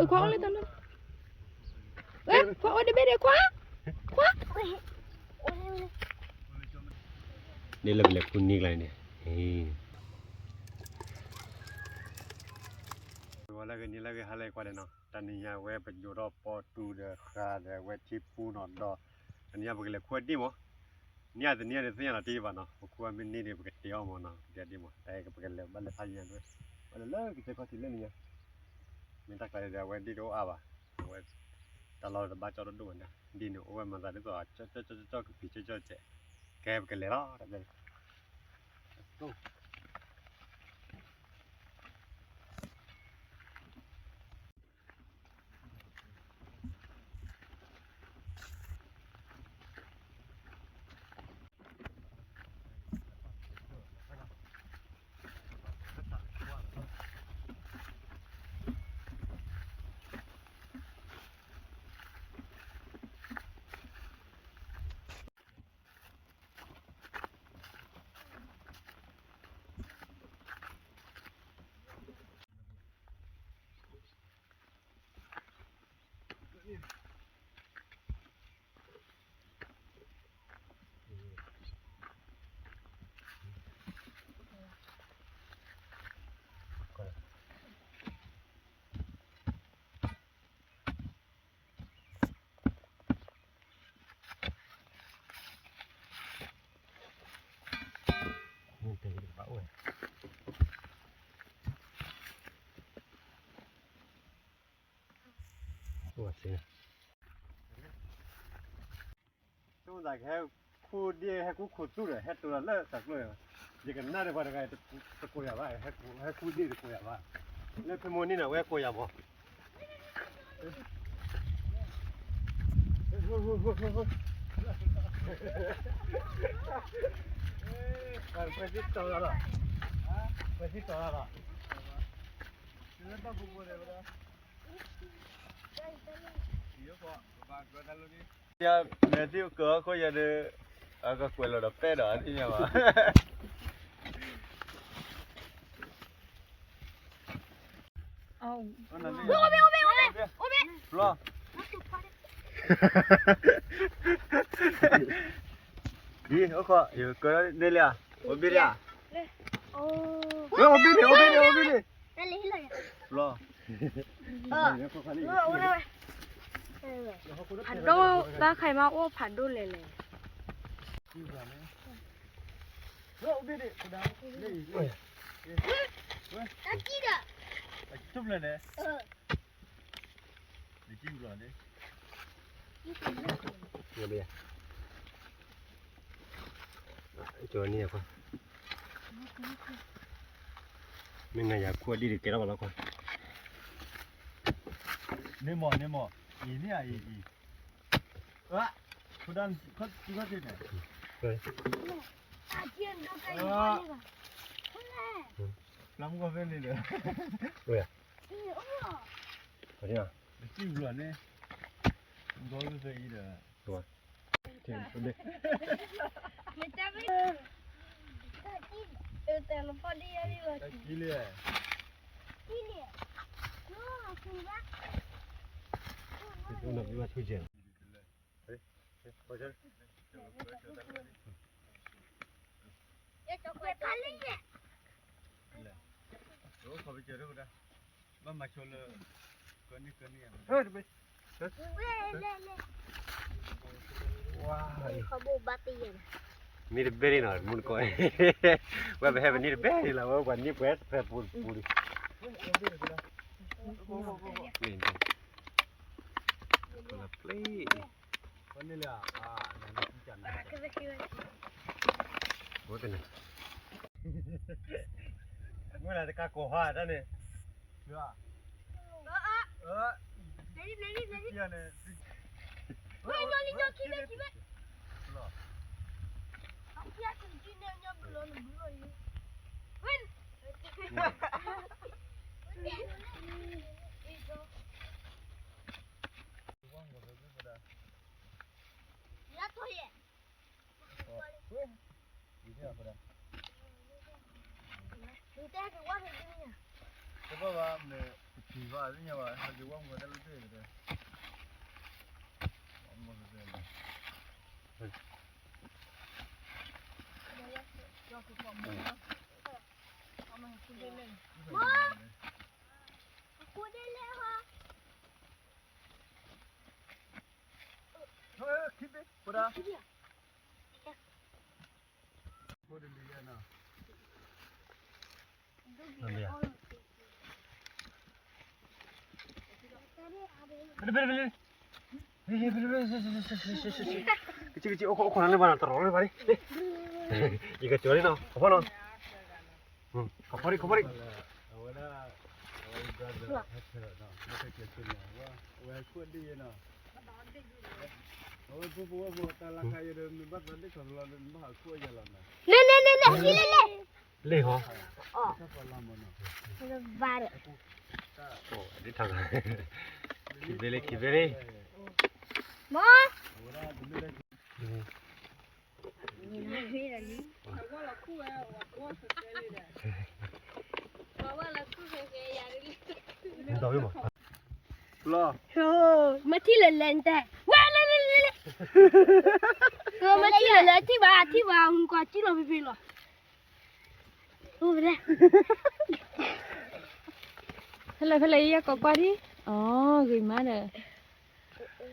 ခွါအိၣ်လၢတၢ်လီၢ်, ခွါအိၣ်တဘ့ၣ်ဒီးခွါ, ခွါ, ဒ်လၢပလဲၤခူၣ်န့ၢ်ကျါန့ၣ်, ဝဲလၢဂ့ၤန့ၣ်လၢဂ့ၤဟါလၢကွၢ်ဒီးနီၤ, တနံၤညါဝဲပယိၤထီၣ်ပီတူဒီးဃာ်ဒီးဝဲထံပူနီၤဒီး, တနံၤညါပကလဲၤခူၣ်ဒံၣ်မး, န့ၢ်အတနံၤန့ၣ်သ့ၣ်ညါနီၤတံၢ်ဘၣ်နီၤ, ပခူၣ်မ့ၢ်န့ၢ်ဒီးပကတဲအီၣ်မးနီၤ, ပတဲဒံၣ်မး, တၢ်ပကလဲၤဘၣ်လဲၤဖးယံၤဒွဲၣ်, ဘၣ်လဲၤလၢကစၢၢ်ခီၣ်ထံးလၢနံၤညါ, မ့ၢ်တၢ်ကျါဒီးအဝဲဒံၣ်တအိၣ်အါဘၣ်, အဝဲ တၢ်လီၢ်တဘၣ်ကၠီတဒိၣ်ဘၣ်န့ၣ်, ဒ်န့ၣ်အိၣ်ဝဲမၤသးဒ်သိး ကၠီကၠီကၠီကၠီကပံာ်ကၠီကၠီကဲ, ကဲပကလဲၤလီၤ, တၢ်ဘျဲၣ် ဆိမိၣ်သးကဟဲခူၣ်ဒ့ၣ် ဟဲခူၣ်ခိၣ်သူဒီး ဟဲတိၤလီၤလၢတၢ်ကျိၤ, ယကနၣ်ဒီးပှၤတဂၤ တကိးယၤဘၣ်, ဟဲခူၣ်ဒ့ၣ်တကိးယၤဘၣ်, လၢဖဲမိၢ်န့ၣ်နီၤ ဝဲကိးယၤမး, ပှၤသ့တီၤလီၤ, ပှၤသ့တီၤလီၤ, ယမဲာ်သ့ၣ်ကၢၤအီၤခိၣ်ယၤဒီး အကကွဲးလီၤဒီးပဲၣ်ဒီး အသ့ၣ်ညါဘၣ်. အိၣ်ဘ့ၣ် အိၣ်ဘ့ၣ် အိၣ်ဘ့ၣ် အိၣ်ဘ့ၣ် ဘျီ ယံၤ အိၣ်ခိး ယကၢၤန့ၢ်လံဧါ, အိၣ်ဘ့ၣ်လံဧါ, အိၣ်ဘ့ၣ်န့ၣ် အိၣ်ဘ့ၣ်န့ၣ် အိၣ်ဘ့ၣ်န့ၣ် ဘျီ ဖးဒိၣ် တၢ်ခါအံၤမးအိၣ်ဖးဒိၣ်လဲၣ်လဲၣ်. မ့ၢ်နၤယၤခူၣ်ဒံၣ်တကဲထီၣ်ဘၣ်လီၤခွါ, န့ၣ်မ့ၢ် န့ၣ်မ့ၢ် အံၤန့ၣ် အံၤ အံၤ ဝဲ ခိၣ်ဒၣ် ခီၣ်ထံးန့ၣ် ဖျါမုၢ်ကီၢ်ဖဲန့ၣ်ဒီး တစံၣ်ဘျီန့ၣ် ဒီး ဘၣ်မၤဆိလၢ ကန့ၢ်ကန့ၢ် မ့ၢ်တဘဲန့ၣ်နီၤ မုၢ်တကီၢ် ဝဲပဟဲပန့ၢ်တဘဲန့ၣ်လီၤ ဝဲပှၤန့ၢ်ပှဲၤပှဲၤပူၤပူၤလံ ပှၤန့ၢ်လၢ ဝဲတန့ၣ် မုၢ်လၢတကးကိးဟါတၢ်န့ၣ် တဘၣ်ဘၣ်မ့ၢ်တထံၣ်ဘၣ်သ့ၣ်ညါဘၣ် ဟဲက့ၤဝဲမုၢ်တၢ်လၢတၢ်ဒီး ကကအိၣ်ခိးနၤလၢဘၣ်နၤတရီလၢဘၣ်လံ, ယကကၠီၤလံနီၤ, ခီဖီနီၤ, ခီဖီဒံး, ခီဖီဒံး, အဝဲဒၣ်, အဝဲဒၣ်, အဝဲခိၣ်ဒံးယဲနီၤ, အဝဲဖိဖိဝဲဖိတၢ်လၢခါယဲဒီး မ့ၢ်ဘၣ်သးဒ့ၣ်ခီၣ်လီၤဒီး မ့ၢ်ဘၣ်ဟးခိၣ်ယဲလီၤနီၤ, လဲၤလဲၤလဲၤလဲၤ, ဟံးလဲၤလဲၤ, လ့ၢ်ဟီ, ဘၣ်ဒီး, ခံဘ့ၣ်လံ ခံဘ့ၣ်လံ, မ့ၢ် မ့ၢ်ထံၣ်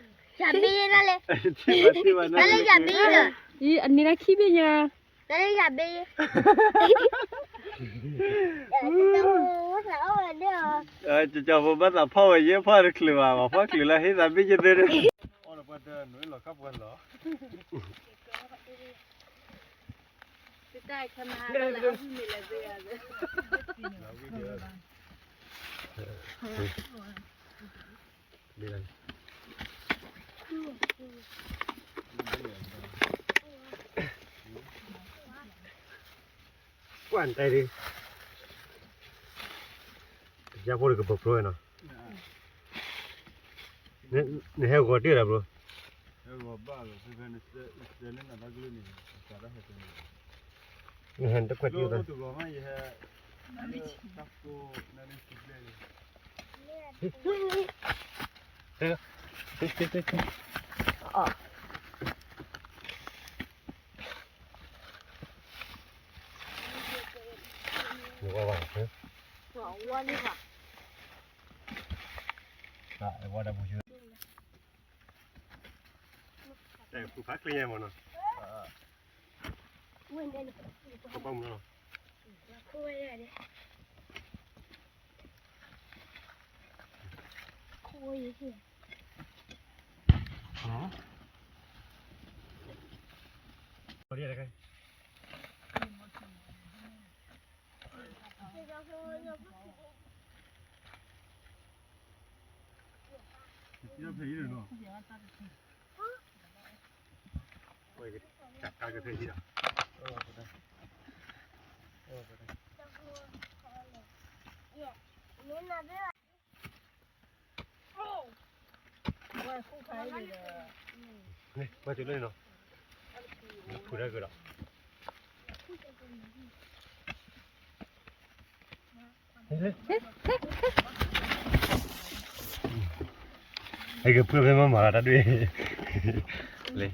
လၢၤလဲၣ် နတဲဝဲမး, ဝဲလဲၤလဲၤလဲၤလဲၤ, မ့ၢ်ထံၣ်လၢၤလဲၣ် ထံၣ်ဘၣ် ထံၣ်ဘၣ် ဟူကွၢ်ကံလီၤဖံဖံလီၤ, ဖဲလဲၣ်ဖဲလဲၣ် ယဲကိးကွၢ်ဒံး, အိ ဂ့ၤမးဒီး ယဘ့ၣ်ဒၣ်လဲၣ်, တၢ်လၢယဘ့ၣ်ဒီး, အန့ၣ်ဒၣ်ခံဘ့ၣ်ညါ, တၢ်လၢယဘ့ၣ်, ကၠီဖိဘၣ်သးဖီၣ်ဝဲယဲဖီၣ်တချုးဘၣ် ပှၤဖီၣ်ချုးလၢဟ့ၣ်သးဘ့ၣ်ယဲသ့ဒီး ကွၢ်နတဲဒ်, ယဖိတကပၤကျိနီၤ, နဟဲဂီၤတ့ၢ်ဒီးဘျီ, နဟဲတကွၢ်တ့ၢ်ဒီး, ဖးကျ့ညါမနီၤ, ဟဲက့ၤဖုဖဲမၤမၤလၢတၢ်ဒွဲၣ်, လၢ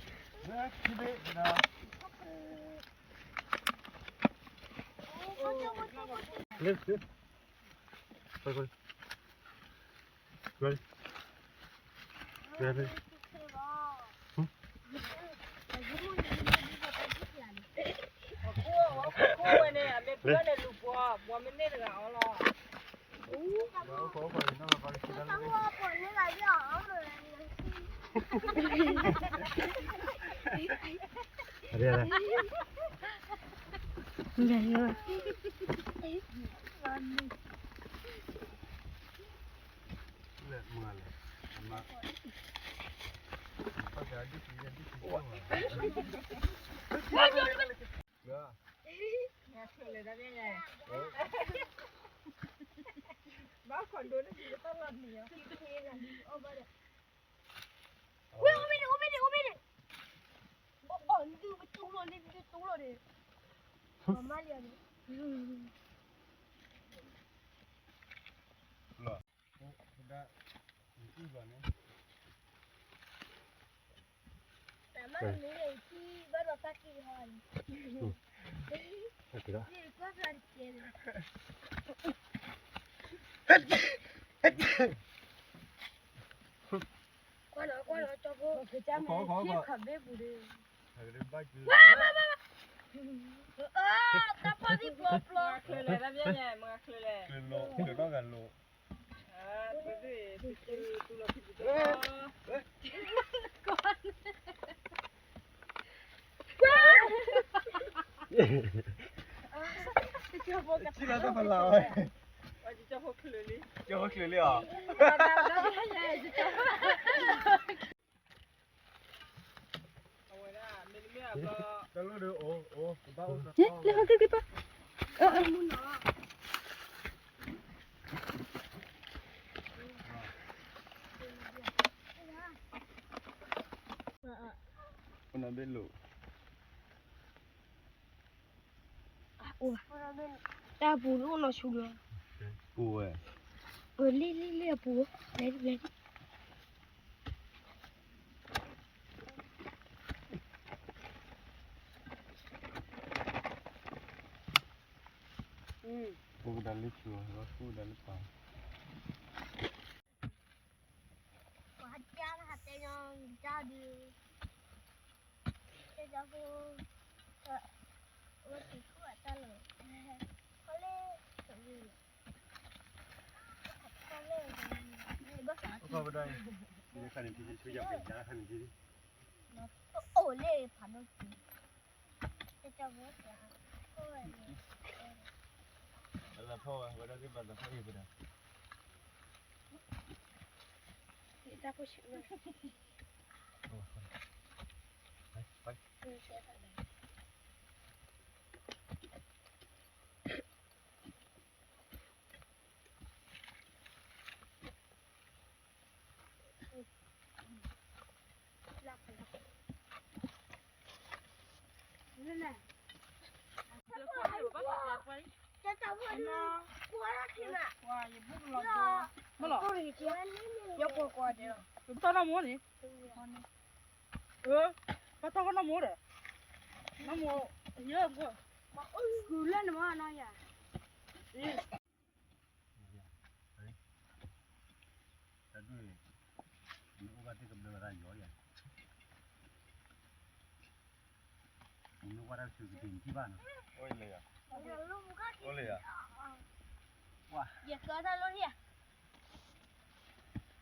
န့ၣ် တၢ်မၤမ့ၢ်ထံဘၣ်ဒီးသးက့ၤဟီန့ၣ် ကွၢ်နီၤ ကွၢ်နီၤ ကၠီဖိ ကၠီဖိ ထံခီၣ်ဘ့ပူၤဒီး တၢ်ပီၢ်သံပျီပျီ ချၢလဲၣ် တၢ်ဘျဲညါ မၤချၢလဲၣ် ချၢလိာ် ချၢထီၣ်ဂၤလိာ် ထံလီၤတၢ်ဖးလၢ်ဝဲ ကၠီဖိချၢလံ ကၠီဖိချၢလံအီၤ တၢ်လီၢ်ဒီးအိၣ် အိၣ် ကဘၣ်အိၣ် လၢဟီၣ်က့ၤက့ၤပၢ် အိၣ်နဘ့ၣ်လိာ် တၢ်ပူၤအိၣ်နီၢ်ဆူၣ်လီၤ ပူၤဝဲ လံလံလံအပူၤ လဲၤလံ လဲၤလံ ပူၤကဒါလၢဆူၣ် ပူၤကဒါလၢပၤ ပှၤဟးကၢ်လၢဟးတဲညီကၢ်ဒုး တဲညီဖိ ဝဲက့ၤခိၣ်အတၢ်လီၤ ခီလ့ ခီလ့ အခီပဒါ ယခါန့ၣ်ထံထံဆူယၤပယါခါန့ၣ်ထံထံ အိၣ်လ့ဖးဒိၣ်က့ၤ တဲညီဖိ လၢဖီဝဲ ဝဲဒၣ်သ့ၣ်ဘၣ်သးဖီအံၤပဒါ တၢ်ဖိဆံး တၢ်နီၢ်မိၢ်န့ၣ် ဘၣ်တၢ်ကနီၢ်မိၢ်ဒီး နီၢ်မိၢ် ယဲၢ်ဘိ လၢနမါနီၢ်ယၤ တၢ်ဒုး နအိၣ်ဘၣ်သ့ၣ်ကဘျၢဝဲဒၣ်ယီၤယၤ နမ့ၢ်ဝဲဒၣ်ဆူကတ့ၤနထံၣ်ဘၣ်နီၤ အိၣ်လၢယၤ အိၣ်လၢယၤ ယကၢတၢ်လီၢ်ယၤ ယ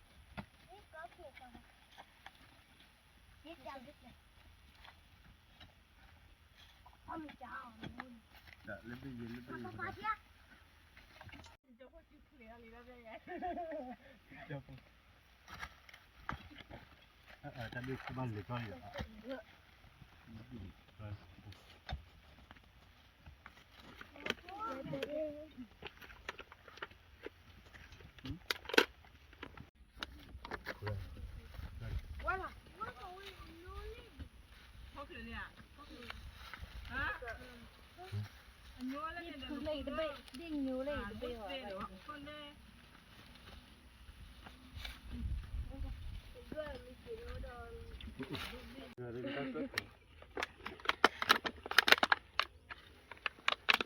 ကၢဖျိး ယကၢဖျိး လၢဘ့ၣ်ယဲ လၢဘ့ၣ်ယဲ တၢ်ဒုးဘၣ်လဲၤထီၣ်လံ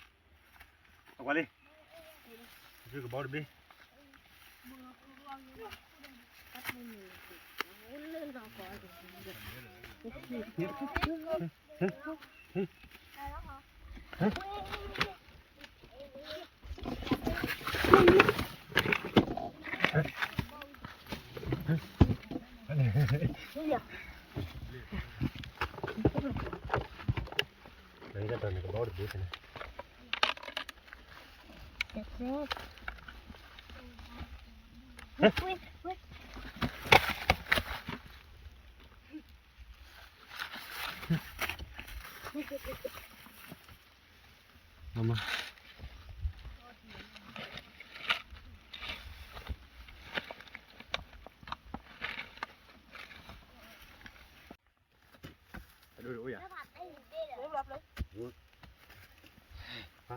အကွၢ်လံ ကဘီတဘ့ၣ် နကဘီတဘ့ၣ်န့ၣ် မမ အဒိၣ်ဒိၣ်ယၤ ဟါ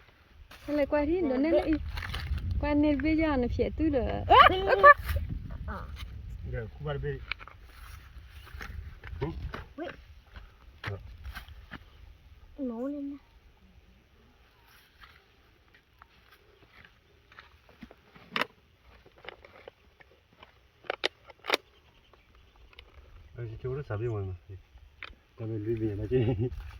လဲၤကွၢ်ထံၣ်ဒိးနဲၣ်လၢအံၤ, ကွၢ်န့ၢ်တဘ့ၣ်ယၤနဖျဲးတုၤဒီး, အ့ ခွါ, ဒီးခူၣ်ဘၣ်တဘ့ၣ်, အကၠိလၢစးဘ့ၣ်ဝဲမး, တၢ်မ့ၢ်လွံၢ်ဘ့ၣ်ညါဘၣ်က့ၢ်.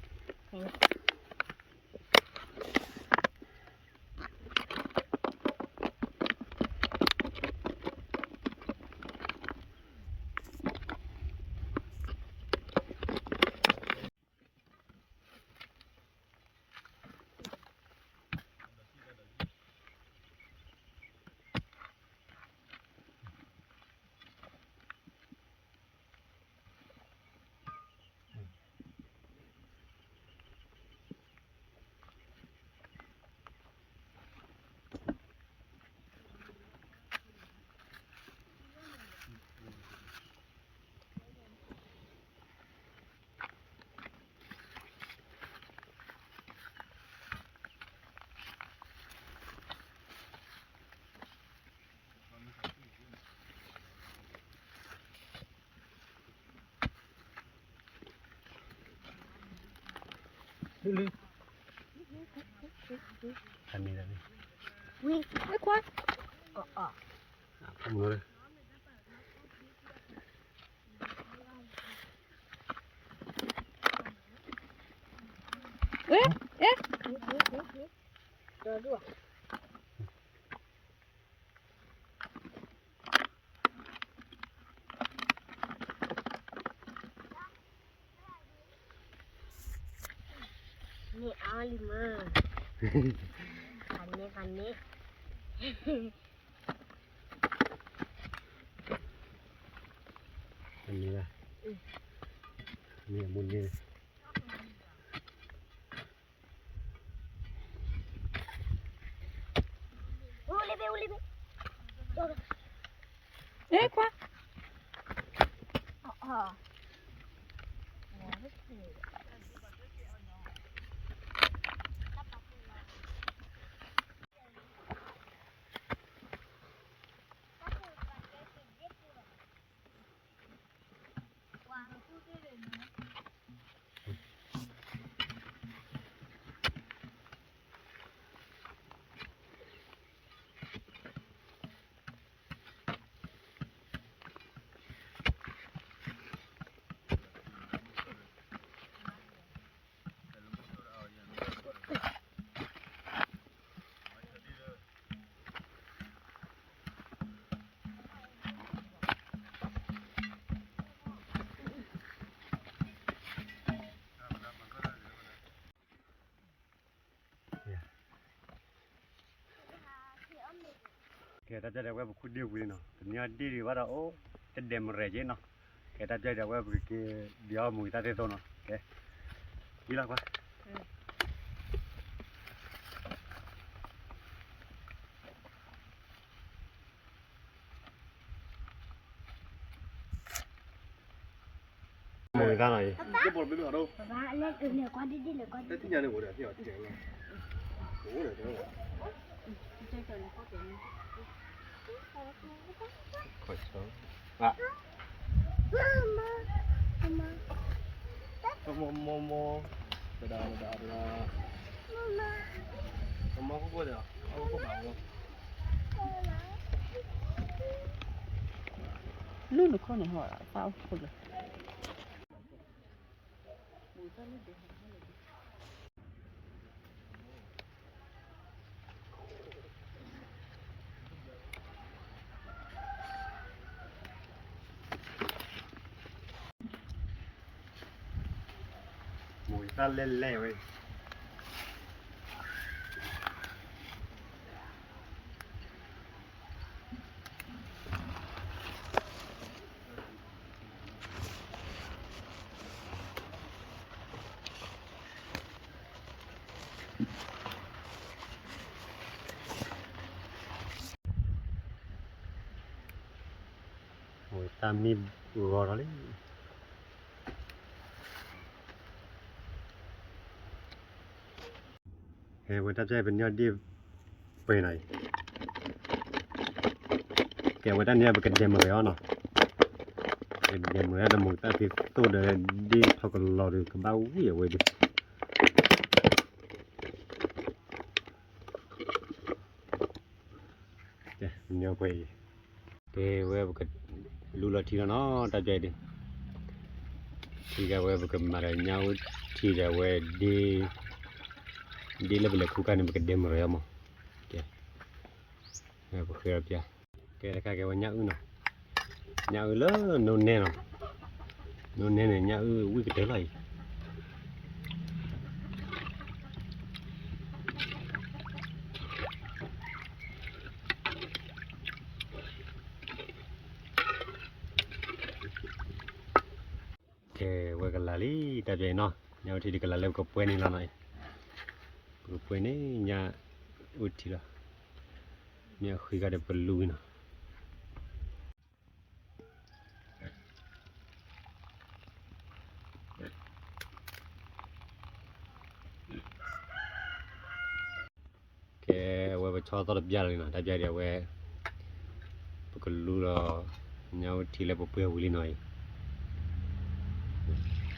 န့ၣ်အါလံမး, ဖးန့ၢ်ဖးန့ၢ်, ဖးန့ၢ်လၢ, န့ၣ်အမူန့ၣ် အဲခွါ, ကဲ တၢ်ပျၢ်ဒၣ်ဝဲ ပခူၣ်ဒ့ဝံၤနီၤ, တနံၤအီၤဒ့ဒံးဘၣ်ဒီး အိၣ်တဒဲးမရဲၣ်က့နီၤ, ကဲ တၢ်ပျၢ်ဒၣ်ဝဲ ပကက့ၤဒံးအီၣ်မူၤတၢ်သ့ၣ်သိးနီၤ, ကဲ, ဟံးလီၤကွၢ်. ဝဲဒၣ်နီၤအံၤ နုာ်နခိၣ်န့ၣ်ဟီၣ်သးအိၣ်ခိၣ်လၢ မိၢ်တၢ်လဲၢ်လဲၢ်ဝဲ ဝဲတၢ်မံဂီၤထီၣ်လံ ဟဲဝဲတၢ်ပျဲပညီဒ်ပှဲၤနီၤအံၤ ကဲဝဲတၢ်န့ၣ် ပကဒဲမုၢ်ဝဲအီၤနီၤ ပကဒဲမုၢ်ဝဲတၢ်မုၢ်တၢ်သ့သိးဒီးဒ်ထီၣ်ကလီၤဒီးကဘၣ်ဝံၣ်အဝဲဒၣ် ကဲဝဲပကလူလီၤထံလီၤနီၤ တၢ်ပျဲဒ် ထံကဝဲပကမၤဒီးညၣ်အူထံဒီးဝဲ ဒ်လၢပလဲၤခူၣ်ခါန့ၣ် ပကဒဲမုၢ်ရၤမး ကဲ ပဃ့အီၤပျဲ ကဲတခါကဲဝဲညၣ်အုၣ်နီၤ ညၣ်အုၣ်လၢနိနဲနီၤ နိနဲန့ၣ် ညၣ်အုၣ်ဝံၣ်ကတၢၢ်လီၤအံၤ ကဲဝဲကလၤလံ တၢ်ပျဲအံၤနီၤ ညၣ်အူထံဒ်ကလၤလၢပကပှဲၤန့ၣ်လီၤနီၤအံၤ ပကပှဲၤန့ၣ်ညၣ်အူထံလီၤ မ့ၢ်အဃံခါဒီးပကလူဝံၤနီၤ ကဲအဝဲပဆီသီၣ်တပျၢ်လီၤနီၤ တၢ်ပျဲဒ်အဝဲ ပကလူလီၤ ညၣ်အူထံလၢပပှဲၤဝံၤလံနီၤ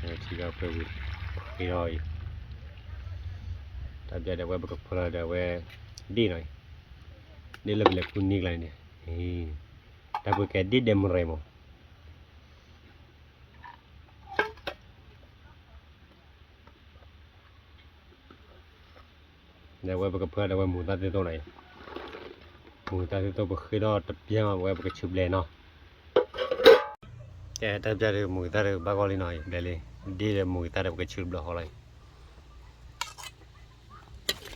အံၤ ထံလၢပှဲၤဝံၤ ဃ့ထီၣ်အံၤ တၢ်ပျဲဒ်အဝဲပကဖၢလီၤဒီးအဝဲ ဒ့ၣ်နီၤအံၤ ဒ့ၣ်လၢပလဲၤခူၣ်န့ၢ်ကျါန့ၣ် တၢ်ပှဲၤကဲဒ့ၣ်ဒဲမုၢ်ရၤမး ဒီးအဝဲပကဖၢဒီးအဝဲမုၢ်တၢ်သ့သိးနီၤအံၤ မုၢ်တၢ်သ့သိးပဃ့ထီၣ်တပျၢ်မး အဝဲပကဆူဘျဲနီၤ ကဲတၢ်ပျဲဒ်မုၢ်တၢ်ဒီးဘၣ်ဂီၢ်လံနီၤအံၤ ဘျဲလံ ဒ့ၣ်ဒီးမုၢ်တၢ်ဒီးပကဆူဘျဲဃီလီၤအံၤ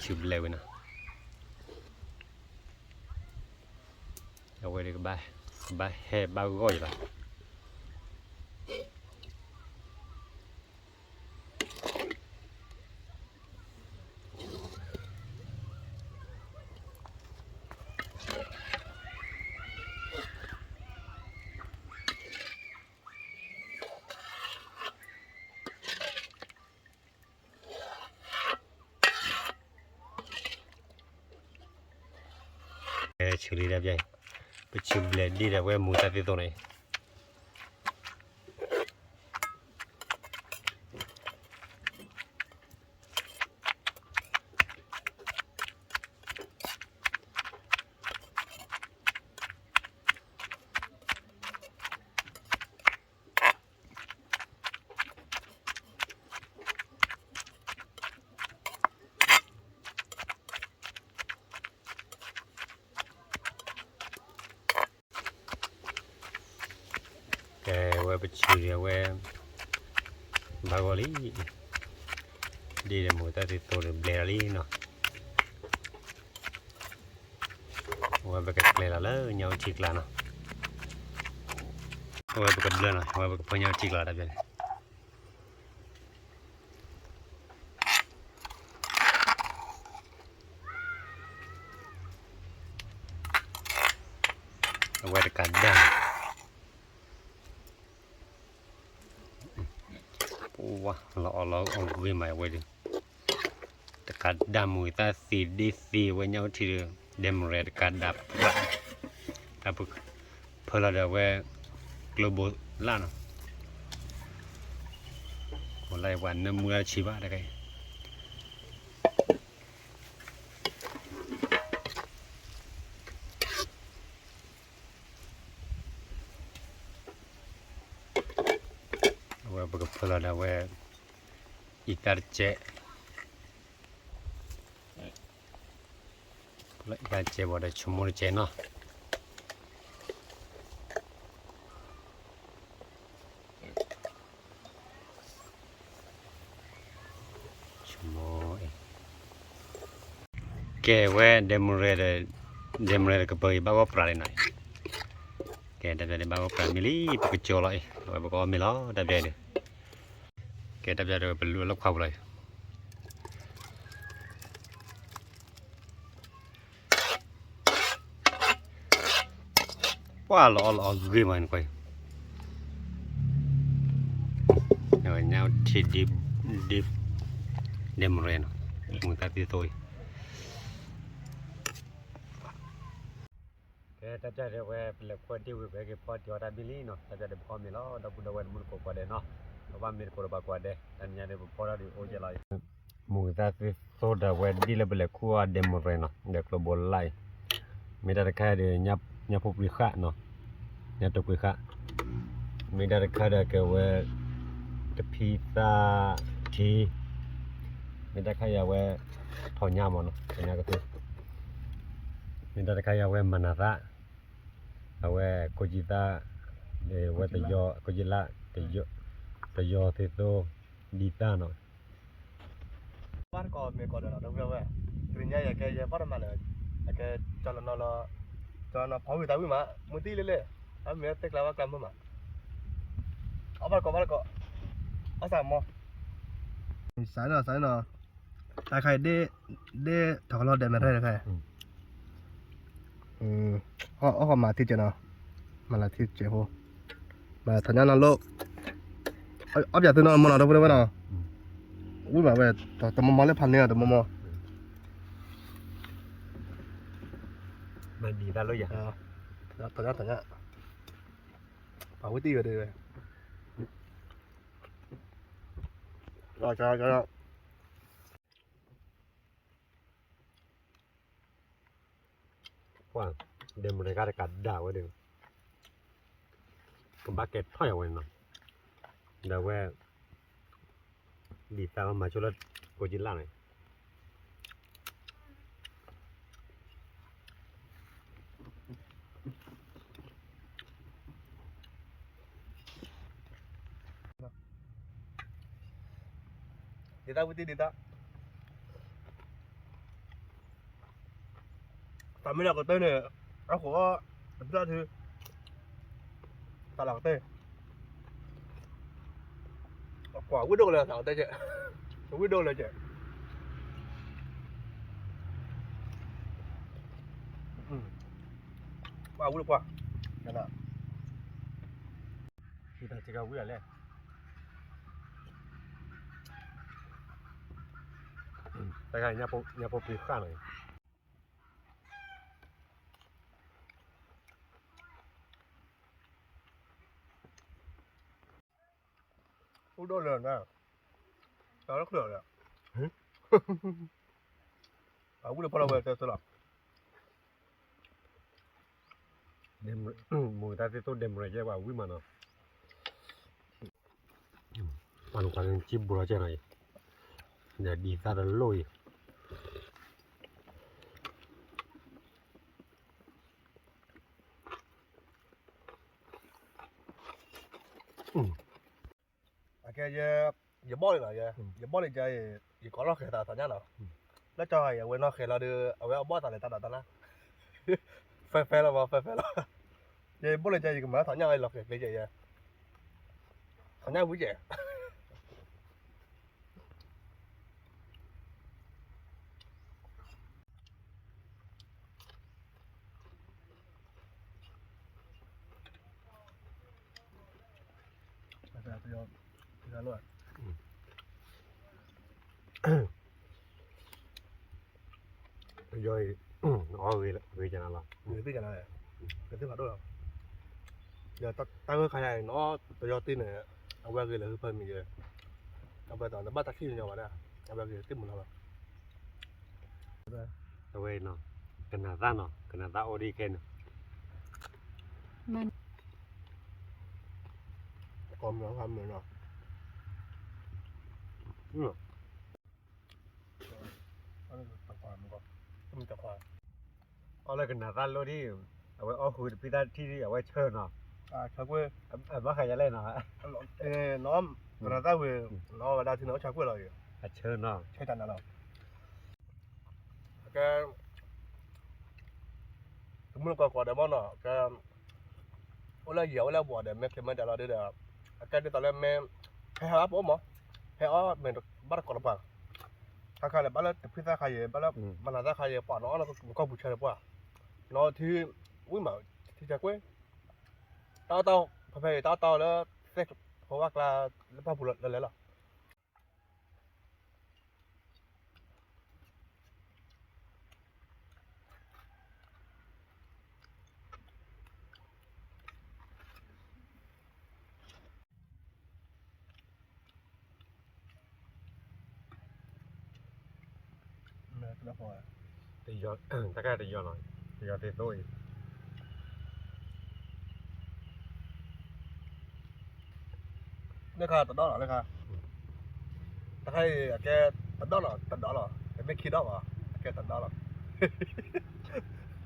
ဆူဘျဲဝံၤနီၤ အဝဲဒ်ကဘၣ် ကဘၣ်ဟဲဘၣ်ဂီၢ်ယံၤလီၤ ဆူလံတၢ်ပျဲ ပဆူဘျဲဒ့ၣ်ဒီးအဝဲမုၢ်တၢ်သ့သိးန့ၣ် ကဲဝဲပဆူဒံးအဝဲ ဘၣ်ဂီၢ်လံ ဒ့ၣ်ဒီးမုၢ်တၢ်သ့သိးဒီးဘျဲလီၤလံနီၤ အဝဲပကကျဲလီၤလၢညၣ်အူထံကျါနီၤ အဝဲပကဘျၢနီၤ အဝဲပကဖၢညၣ်အူထံကျါတၢ်ပျဲန့ၣ် အဝဲတကးဒၣ် ဝါ လီၤအီၣ်လီၤအီၣ်ဂ့ၤမးဝဲဒီး, တကးဒၣ်မုာ်သးသ့ဒ့သ့ဝဲညၣ်အိၣ်ထံဒီး, ဒဲမရဲတကးဒၣ်ပြး, တၢ်ဖၢလီၤဒီးဝဲ ကျိဘိလၣ်နီၤ, ဘိလၣ်ပှၤနၢမူလၢတဆံးဘၣ်တခါအံၤ အဝဲပကဖၢလီၤဒီးဝဲ အံသၣ်တစဲး, အံသၣ်တစဲးဘၣ်ဒီးဆိကမိၣ်တစဲးနီၤ, ဆိကမိၣ်, ကဲဝဲ ဒဲမရဲဒီး, ဒဲမရဲဒီးကပၢၤအံၤဘၣ်ဂီၢ်ပြးလံနီၤ, ကဲတၢ်ပျဲဒးဘၣ်ဂီၢ်ပြးမံလံ ပကကၠိလီၤအံၤ အဝဲပကအီၣ်မ့ၤလီၤတၢ်ပျဲဒီး, ကဲတၢ်ပျဲဒီးပလူၤလၢခွါပူၤလီၤအံၤ ပှၢ်လီၤအီၣ်လီၤအီၣ်ဂ့ၤမးန့ၣ်ကွၢ်အံၤ, ညၣ်ထံဒ်, ဒ်, ဒဲမရဲနီၤ, မုာ်သးသ့သိအံၤ, ကဲတၢ်ပျဲဒီးဝဲပလဲၤခွဲဒ့ဝံၤ ပဟဲက့ၤဖီတံၢ်အီၣ်တၢ်ဘံၣ်လံနီၤ, တၢ်ပျဲဒီးပကအီၣ်မ့ၤလီၤ ဒီပုၢ်ဒီဝဲၢ်တမူတကိးကိးဂၤဒဲးနီၤ, ပဘၣ်မ့ၢ်တကိးဒီးပှၤကိးဂၤဒဲး, တနံၤညါဒီးပဖီထီၣ်ဒံးအိၣ်ကဲလီၤအံၤ မုာ်သးသ့သိဒီးဝဲဒ်လၢပလဲၤခူၣ်အီၣ်ဒဲမရဲနီၤ, ဒီးကျိဘိလၣ်အံၤ, မ့ၢ်တၢ်တခါအံၤဒီး ညၣ်ဖိပှ့ၤဃၣ်နီၤ, ညၣ်တိပှ့ၤဃၣ်, မ့ၢ်တၢ်တခါဒီးကဲဝဲ တဖံသၣ်ထံ, မ့ၢ်တၢ်ခါအံၤအဝဲ ထီၣ်ညၣ်မးနီၤ ထီၣ်ညၣ်ကသ့, မ့ၢ်တၢ်တခါအံၤအဝဲမၤနၤသၣ်, အဝဲကိးကံသၣ်, ဝဲတယီၤ ကိးကံလၣ်, တယီၤသ့သိ, ဒ်သၣ်နီၤ ဘၣ်တကိးမ့ၢ်ကိးဒီးလီၤ ဒီပုၢ်ဒီဝဲၢ်, တနံၤညါအံၤအကဲယဲဘၣ်တမၤလၢၤ, အကဲကၠီလီၤနီၤလီၤ, ကၠီလီၤနီၤဖီဝံၤသးဝံၣ်မး မူသံလၢလဲၣ်, အမ့ၢ်သ့ၣ်ကျါဘၣ်ကျါမုၢ်မး, အဘၣ်တကိးဘၣ်တကိး, အီၣ်စၢ်မီ, စးနီၤစးနီၤ, တၢ်ခါအံၤ ဒ်ထီၣ်ကလီဒဲးမဲာ်ထဲတခါ အီၣ်ဃီမၤထံကဲနီၤ, မၤလၢထံကဲဖိ, မၤထီၣ်ညါနီၤလိၣ်, အီၣ်ပၠးသုနီၤမီၤနီၤ ဒီပုၢ်ဒီဝဲၢ်နီၤ, ဝံၣ်မးဝဲ, တမီၤမီၤလၢဖးန့ၢ်အီၤတမီၤမီၤ, မၤဒံးတၢ်လိၣ်ယၤ, ထီၣ်ညါထီၣ်ညါ, ပှၤဝံၣ်တံၢ်ဝဲဒၣ်, ပှၢ်, ဒဲမရဲခါတကးဒၣ်ဝဲဒီး, ကဘၣ်ကဲထီၣ်ယၤဝဲနီၤ, ဒီးဝဲ, ဒ်သၣ်မၤဆိလၢကိးကံလၣ်န့ၣ် ဒ်သၣ်ဝံၣ်တံၢ်ဒ်သၣ်, သးမ့ၢ်လီၤကတၢၢ်န့ၣ်, အဃိ, တဘျီထု, သးလီၤကတၢၢ်, ကွၢ်ဝံၣ်ဒိၣ်ကလၢသးလီၤကတၢၢ်ကဲ, ဝံၣ်ဒိၣ်လၢကဲ, ပှၢ်ဝံၣ်ပှၢ်, တၢ်ဝံၣ်လဲၣ်, တၢ်ညၣ်ဖိပှ့ၤဃၣ်နီၤ, အိၣ်ဒိၣ်လၢၤ, တၢ်လၢချၢးလၢၤ, အဝံၣ်လၢဖီလီၤဝဲတၢ်စၢလီၤ, မုၢ်တၢ်သ့ၣ်သိၣ်ဒဲမရဲကဲပှၤဝံၣ်မးနီၤ, ပှၤနုာ်ပှၤနုာ်ကံဘိလီၤကဲနီၤအံၤ, ဒီးဒ်သၣ်တလိၣ်အံၤ အကဲယဲ, ယဘီၣ်လံနီၤ, ယဘီၣ်လံကဲ, ယကိးလီၤဃဲၤသးသးညါနီၤ, လၢကၠီအံၤ အဝဲနီၢ်ဃဲၤလီၤဒီး အဝဲအဘီၣ်သးလဲၤတၢ်ဒီးတၢ်လၢ, ဖဲဖဲလီၤမး ဖဲဖဲလီၤ, ယဘီၣ်လံကဲ ယကမၤလၢသးညါလီၤဃဲၤကျဲကဲယဲ, သးညါဝံၤကဲ တဂၤလီၤ, ယီၤအံၤ အီၣ်ဂ့ၤလၢဂ့ၤကနၤလီၤ, ဂ့ၤသ့ၣ်ကနၤလဲၣ်, ဂ့ၤသ့ၣ်ဖးဒိၣ်လီၤ, ဒီးတၢ်ဂ့ၢ်ခါညါအံၤ နီတယီတ့ၢ်န့ၣ် အဝဲဂ့ၤလၢဟုဖၢမံၤယဲ, အဝဲသးနဘၣ်တၢ်ခံးညီညီဘၣ်ဒၣ်, အဝဲဂ့ၤသ့ၣ်မုၢ်နီၤလီၤ, အဝဲနီၤ, ကနၤသၣ်နီၤ, ကနၤသၣ်အိၣ်ဒ်ခဲန့ၣ်, ကီမ့ၢ်မ့ၢ်နီၤ, အီၣ်လၢကနၤသၣ်လိၣ်ဒံး, အဝဲအီၣ်ဃုာ်တပံသၣ်ထံၣ်ဒံး အဝဲဆၢနီၤ, ဆၢကွ့ၢ်, ဘၣ်ဃးယၤလဲၣ်နီၤ, ကနၤသၣ်ဝံၤ, နီၣ်ဝဲဒၣ်ထံန့ၣ် အီၣ်ဆၢကွ့ၢ်လီၤ, အဆၢနီၤ, ဆၢတၢ်နၤလီၤ, ကဲ တမုၢ်နကီၢ်ကီၢ်ဒီးမ့ၢ်နီၤ, ကဲ အိၣ်လၢယံၤအိၣ်လၢဘူးဒီး မ့ၢ်ချ့မ့ၢ်ဒဲးလီၤဒုဒီး, အကဲဒ်သိးလၢမ့ၢ် ဟဲဟးဘၣ်ပအိၣ်မး, ဟဲအီၣ်မ့ၢ်ဘၣ်တကိးတပှၢ်, ခါခါန့ၣ် ဘၣ်လၢတဖုသၣ်ခါယဲၤ ဘၣ်လၢမနၤသၣ်ခါယဲၤ ပှၤနီၤအီၣ်လၢကီၢ်ပူၤဆၢတပှၢ်, နီၤထံ ဝံၣ်မး ထံဆၢကွ့ၢ်, တၢ်အီၣ်တၢ် ဖဲဖဲအံၤ တၢ်အီၣ်တၢ်အီလၢ သ့ၣ်ဖိဝၣ်ကျါ လၢပှၢ်ပူၤလၢလဲၤလီၤ. တယီၤ, တၢ်ခါတယီၤလီၤ, တယီၤသ့သိအံၤ, လၢခါတဒီလီၤ, လၢခါ, တၢ်ခါအံၤ အကဲတဒီလီၤ, တဒီလီၤ, တမ့ၢ်ခံဒီဘၣ်, အကဲတဒီလီၤ,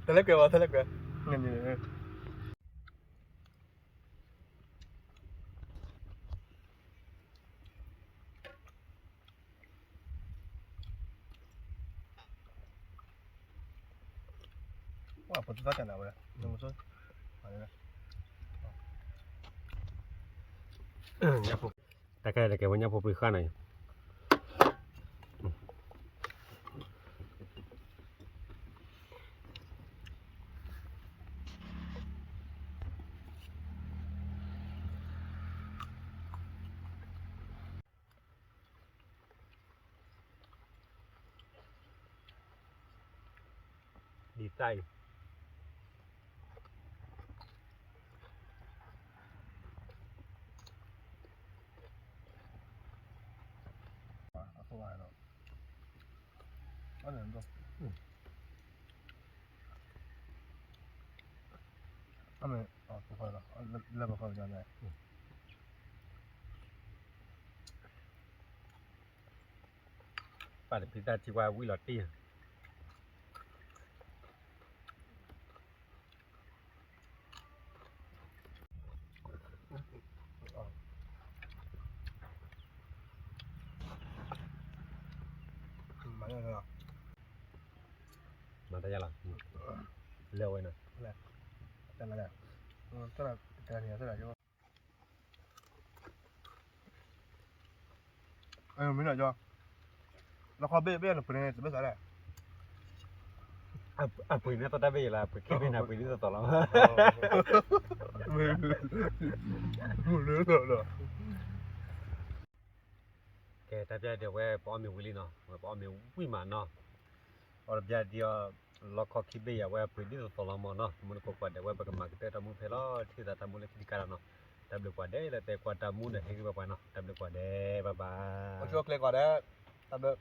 တလဲကွဲးဘၣ်, တလဲကွဲး, ပတသၣ်တနၤဝဲ, တၢ်ကဲတကဲဝဲညၣ်ဖိပှံၤဃၣ်နီၤ, ဒ်သၣ်အံၤ, ပာ်တပံသၣ်ထံဝါဝံၣ်လီၤတံၢ်, မၤတၢ်ယါလီၤ, လဲၤဝဲနီၤ, မ့ၢ်နီၤ, လီခီဘ့ၣ်ဘ့ၣ်နပှ့ၤန့ၣ် တဘ့ၣ်သးလဲၣ်, အပှ့ၤန့ၣ်သီတၢ်ဘ့ၣ်ယဲလီၤ, အပှ့ၤခံဘ့ၣ်န့ၣ် အပှ့ၤဒ်သိးသိးလီၤ, ကဲ တၢ်ပျၢ်ဒံးဝဲ ပအီၣ်မ့ၤဝံၤလံနီၤ, ပအီၣ်မ့ၤဝံၤမးနီၤ, အီၣ်တပျၢ်ဒံးအီၤ လီခီခံဘ့ၣ်ယဲ အဝဲအပှ့ၤဒ်သိးသိးလီၤမးနီၤ, တမူတကိးကွၢ်ဒဲးဝဲ ပကမၤကတၢၢ်တၢ်မူဖဲလီၤ ထံၣ်သးတၢ်မူလၢခံတကးလီၤနီၤ, တၢ်ဘျုးကွၢ်ဒဲးလၢတဲကွၢ်တၢ်မူဒီးဟ့ၣ်ဂံၢ်ဘၣ်ပှၤနီၤ, တၢ်ဘျုးကွၢ်ဒဲး bye bye, အိၣ်ဆူၣ်အိၣ်ချ့ကွၢ်ဒဲး, တၢ်ဘျုး